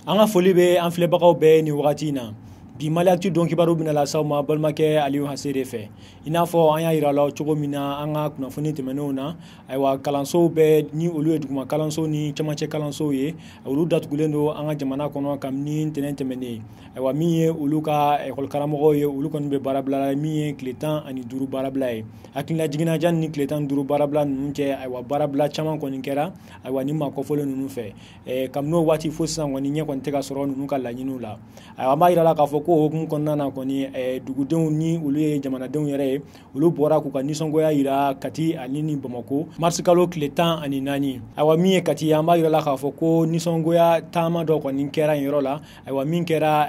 An ka foli bɛ an filɛbagaw bɛɛ ni wagati in na. Bi Maliactu don kibaru bɛna lase aw ma balimakɛ Aliyu Hase de fɛ. I n'a fɔ an y'a yira la cogo min na an ka kunnafoni tɛmɛnenw na, ayiwa, kalansow bɛɛ ni olu ye duguma kalansow ni cɛmancɛ kalansow ye, olu datugulen don an ka jamana kɔnɔ kabini ntɛnɛn tɛmɛnen. Ayiwa, min ye olu ka ekɔli karamɔgɔw ye, olu kɔni bɛ baarabila la, min ye tile 15 baarabila ye. Hakilina jiginna janni ni tile 15 baarabila ninnu cɛ, ayiwa, baarabila caman kɔni kɛra, ayiwa, ni maa kɔfɔlen ninnu fɛ. Kabini o waati fo sisan kɔni, ɲɛ kɔni tɛ ka sɔrɔ ninnu ka laɲiniw la. Ayiwa, an b'a yira la k'a fɔ ko o hukumu kɔnɔna na kɔni, dugudenw ni olu ye jamanadenw yɛrɛ ye, olu bɔra k'u ka nisɔngoya yira Kati ani ni Bamako marisikalo tile 14. Ayiwa, min ye Kati ye, an b'a yira la k'a fɔ ko nisɔngoya taama dɔ kɔni kɛra yen yɔrɔ la. Ayiwa, min kɛra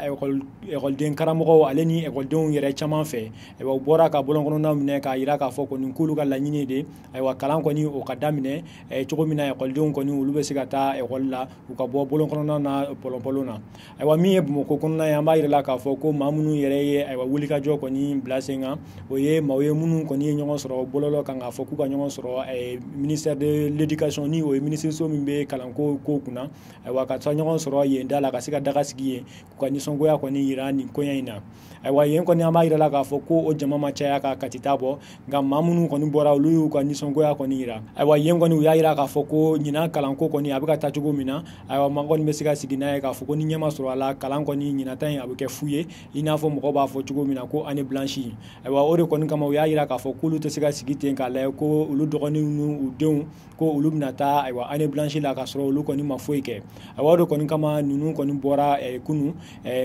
ekɔliden karamɔgɔw ale ni ekɔlidenw yɛrɛ caman fɛ. Ayiwa, u bɔra ka bɔlɔnkɔnɔnaw minɛ k'a yira k'a fɔ kɔni k'olu ka laɲini de, ayiwa, kalan kɔni o ka daminɛ cogo min na ekɔlidenw kɔni olu bɛ se ka taa ekɔli la, u ka bɔ bɔlɔnkɔnɔna na pɔlɔnpɔlɔn na. Ayiwa, min ye Bamakɔ kɔnɔna ye, an b'a yira la k'a fɔ ko maa minnu yɛrɛ ye, ayiwa, wulikajɔ kɔni bila sen kan, o ye maaw ye minnu kɔni ye ɲɔgɔn sɔrɔ bɔlɔlɔ kan k'a fɔ k'u ka ɲɔgɔn sɔrɔ ministère de l'éducation, ni o ye minisiriso min bɛ kalanko ko kunna. Ayiwa, ka taa ɲɔgɔn sɔrɔ yen da la ka se ka daga sigi yen k'u ka nisɔngoya kɔni yira nin koɲɛ in na. Ayiwa, yen kɔni an b'a yira la k'a fɔ ko o jama ma caya ka Kati ta bɔ, nka maa minnu kɔni bɔra, olu y'u ka nisɔngoya kɔni yira. Ayiwa, yen kɔni u y'a yira k'a fɔ ko ɲinan kalanko kɔni a bɛ ka taa cogo min na, ayiwa, maa kɔni bɛ se ka sigi n'a ye k'a fɔ ko ni ɲɛ ma sɔrɔ a la, kalan kɔni ɲinata in a bɛ kɛ fu ye, i n'a fɔ mɔgɔw b'a fɔ cogo min na ko année blanche. Ayiwa, o de kɔni kama u y'a yira k'a fɔ k'olu tɛ se ka sigi ten k'a lajɛ ko olu dɔgɔninw n'u denw ko olu bɛna taa, ayiwa, année blanche la k'a sɔrɔ olu kɔni ma foyi kɛ. Ayiwa, o de kɔni kama ninnu kɔni bɔra kunun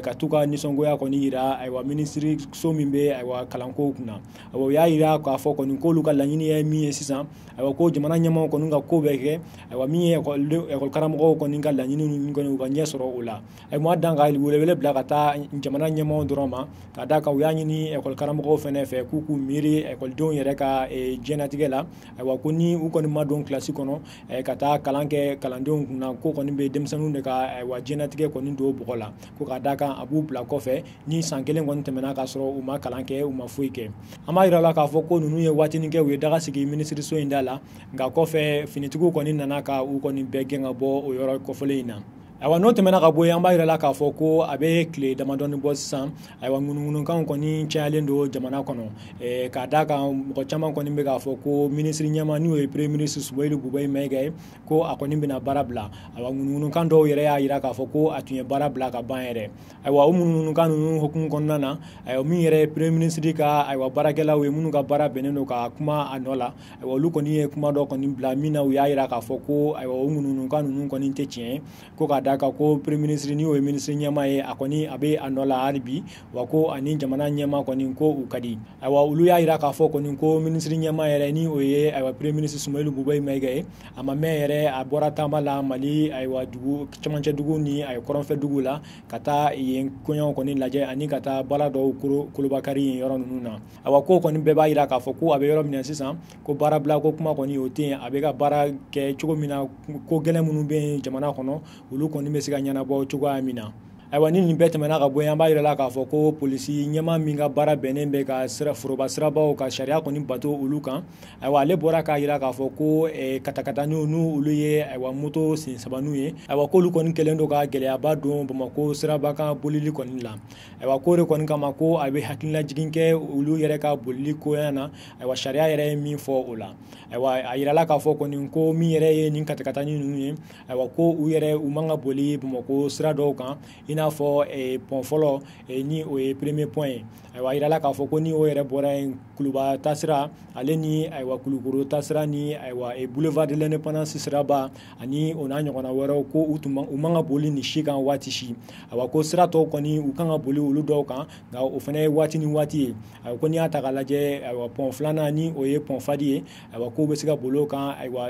ka t'u ka nisɔngoya kɔni yira, ayiwa, minisiri so min bɛ, ayiwa, kalanko kunna. Ayiwa, u y'a yira k'a fɔ kɔni k'olu ka laɲini ye min ye sisan, ayiwa, ko jamana ɲɛmaaw kɔni ka ko bɛɛ kɛ, ayiwa, min ye ekɔli karamɔgɔw kɔni ka laɲini ninnu kɔni u ka ɲɛ sɔrɔ o la. Ayiwa, ma dan ka welewele bila ka taa jamana ɲɛmaaw dɔrɔn ma, ka d'a kan u y'a ɲini ekɔli karamɔgɔw fɛnɛ fɛ k'u k'u miiri ekɔlidenw yɛrɛ ka diɲɛlatigɛ la. Ayiwa, ko ni u kɔni ma don kilasi kɔnɔ ka taa kalan kɛ kalandenw kunna, ko kɔni bɛ denmisɛnninw de ka, ayiwa, diɲɛlatigɛ kɔni don bɔgɔ la, ko ka d'a kan a b'u bila kɔfɛ ni san kelen kɔni tɛmɛna k'a sɔrɔ u ma kalan kɛ, u ma foyi kɛ. An b'a yira la k'a fɔ ko ninnu ye waatinin kɛ u ye daga sigi minisiriso in da la, nka kɔfɛ finitigiw kɔni nana ka u kɔni bɛɛ gɛn ka bɔ o yɔrɔ kɔfɔlen in na. Ayiwa, n'o tɛmɛna ka bɔ yen, an b'a yira la k'a fɔ ko a bɛ tile damadɔni bɔ sisan, ayiwa, ŋunuŋunukanw kɔni cayalen don jamana kɔnɔ, k'a d'a kan mɔgɔ caman kɔni bɛ k'a fɔ ko minisiri ɲɛmaa, n'o ye premier ministre Soumaïla Boubèye Maïga ye, ko a kɔni bɛna baara bila. Ayiwa, ŋunuŋunukan dɔw yɛrɛ y'a yira k'a fɔ ko a tun ye baara bila ka ban yɛrɛ. Ayiwa, o ŋunuŋunukan ninnu hukumu kɔnɔna na, ayiwa, min yɛrɛ ye premier ministre ka, ayiwa, baarakɛlaw ye minnu ka baara bɛnnen don ka kuma a nɔ la, ayiwa, olu kɔni ye kuma dɔ kɔni bila min na u y'a yira k'a fɔ ko, ayiwa, o ŋunuŋunukan ninnu kɔni tɛ tiɲɛ ye, ko ka d'a kan ko premier ministre, ni o ye minisiri ɲɛmaa ye, a kɔni a bɛ a nɔ la hali bi, wa ko ani jamana ɲɛmaa kɔni ko u ka di. Ayiwa, olu y'a yira k'a fɔ kɔni ko minisiri ɲɛmaa yɛrɛ, ni o ye, ayiwa, premier ministre Soumaïla Boubèye Maïga ye, a ma mɛn yɛrɛ a bɔra taama la Mali, ayiwa, dugu cɛmancɛ dugu ni ayiwa kɔrɔnfɛ dugu la ka taa yen koɲɛw kɔni lajɛ ani ka taa baara dɔw kolobakari yen yɔrɔ ninnu na. Ayiwa, ko kɔni bɛɛ b'a yira k'a fɔ ko a bɛ yɔrɔ min na sisan, ko baarabila ko kuma kɔni o tɛ yen, a bɛ ka baara kɛ cogo min na, ko gɛlɛn minnu bɛ yen jamana kɔnɔ, olu kɔni bɛ se ka ɲɛnabɔ cogoya min na. Ayiwa, ni nin bɛɛ tɛmɛna ka bɔ yen, an b'a yira la k'a fɔ ko polisi ɲɛmaa min ka baara bɛnnen bɛ ka sira foroba sirabaw ka sariya kɔni bato olu kan, ayiwa, ale bɔra k'a yira k'a fɔ ko katakataniw n'u olu ye, ayiwa, moto sen sabaninw ye, ayiwa, k'olu kɔni kɛlen don ka gɛlɛyaba don Bamakɔ siraba kan bolili kɔni la. Ayiwa, k'o de kɔni kama ko a bɛ hakililajigin kɛ olu yɛrɛ ka bolili koya na, ayiwa, sariya yɛrɛ ye min fɔ o la. Ayiwa, a yirala k'a fɔ kɔni ko min yɛrɛ ye nin katakatani ninnu ye, ayiwa, ko u yɛrɛ u man ka boli Bamakɔ sira dɔw kan, i n'a fɔ pɔn fɔlɔ, ni o ye premier pɔn ye. Ayiwa, a yirala k'a fɔ ko ni o yɛrɛ bɔra yen, Kuluba taasira ale ni, ayiwa, Kulukoro taasira ni, ayiwa, boulevard de l'indépendance siraba ani o n'a ɲɔgɔnna wɛrɛw, ko u tun u man ka boli nin si kan waati si. Ayiwa, ko sira tɔw kɔni u kan ka boli olu dɔw kan, nka o fana ye waati ni waati ye. Ayiwa, ko n'i y'a ta k'a lajɛ, ayiwa, pɔn filanan, ni o ye pɔn fadi ye, ayiwa, k'o bɛ se ka boli o kan, ayiwa,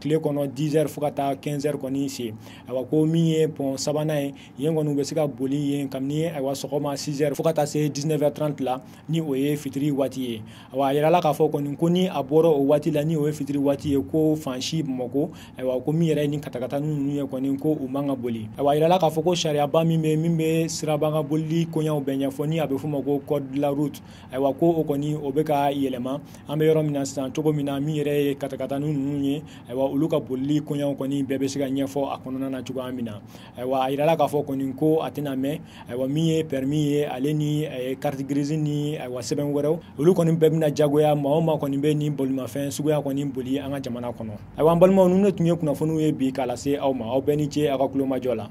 tile kɔnɔ 10 heures fo ka taa 15 heures kɔni se. Ayiwa, ko min ye pɔn sabanan ye, yen kɔni kɔni u bɛ se ka boli yen kabini ayiwa sɔgɔma 6h fo ka taa se 19h30 la, ni o ye fitiri waati ye. Ayiwa, a yirala k'a fɔ kɔni ko ni a bɔra o waati la, ni o ye fitiri waati ye, ko fan si Bamakɔ, ayiwa, ko min yɛrɛ ye ni katakatani ninnu ye kɔni, ko u man ka boli. Ayiwa, a yirala k'a fɔ ko sariyaba min bɛ siraban ka bolili koɲɛw bɛɛ ɲɛfɔ, ni a bɛ f'o ma ko code de la route, ayiwa, ko o kɔni o bɛ ka yɛlɛma an bɛ yɔrɔ min na sisan cogo min na, min yɛrɛ ye katakatani ninnu ye, ayiwa, olu ka bolili koɲɛw kɔni bɛɛ bɛ se ka ɲɛfɔ a kɔnɔna na cogoya min na. Ayiwa, a yirala k'a fɔ kɔni ko a tɛna mɛn, ayiwa, min ye permis ye, ale ni carte grise ni ayiwa sɛbɛn wɛrɛw, olu kɔni bɛɛ bɛna jagoya maa o maa kɔni bɛ nin bolimafɛn suguya kɔni boli an ka jamana kɔnɔ. Ayiwa, an balimaw, ninnu de tun ye kunnafoniw ye bi k'a lase aw ma. Aw bɛɛ ni ce aw ka kulomajɔ la.